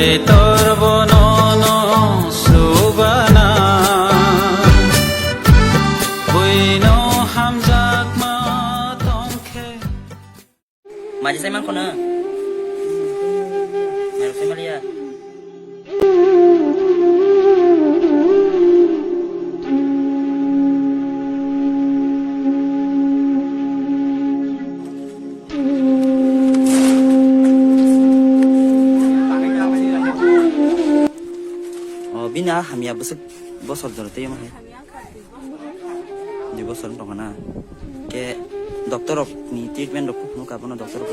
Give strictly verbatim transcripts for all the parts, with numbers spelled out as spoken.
Tor bono no subana, buino hamjakma tongkhe. Maji sai man kono? Maji sai maliya. O bini a hamya bwswk bosor jora tei omo hai. Dui bosor wng tongkha na. Khe doctor rok ni treatment rok phunuk abono doctor rok.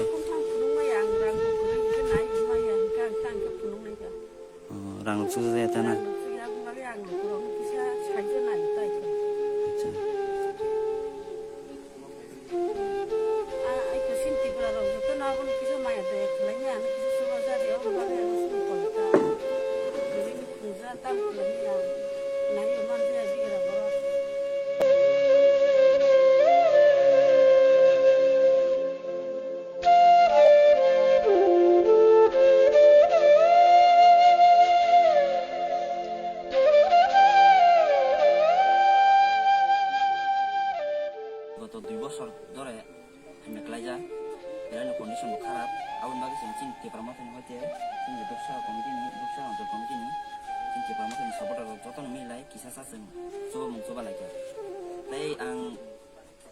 O, rang rok sujak ya ta na. Acha. Goto dui bosor dore hamya klaijak, belai no condition bo kharap, aboni bagwi chwng chini Tipra Mothani hoite chini Duksa committee ni, Duksa Anchal committee ni chini Tipra Mothani supporter rok jotono milai kisa sa chwng chubamung chuba laikha. Tei ang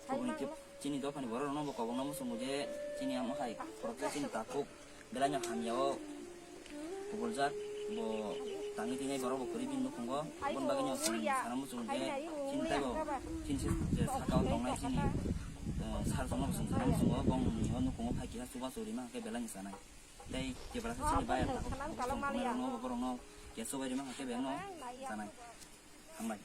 kubuni tip-, chini dophani borok rokno bo kobokno muchungo je chini amo hai khoroksa chini takhuk belai no hamya o kubuljak, bo tangwi tini borok bo kwrwi bini nukhungo, aboni bagwi no chwng sana muchungo je chini teibo chini se je saka o tongnai chini, eh, sir rokno bo chwng sana muchungo, bongni o nukhungo phai kisa chubachu rima hwnkhe belai no chanai. Tei Tiprasa chini bayar takhuk bo chwng tongnai rokno bo borokno kisa chubai rima hwnkhe belai no chanai. Hambai.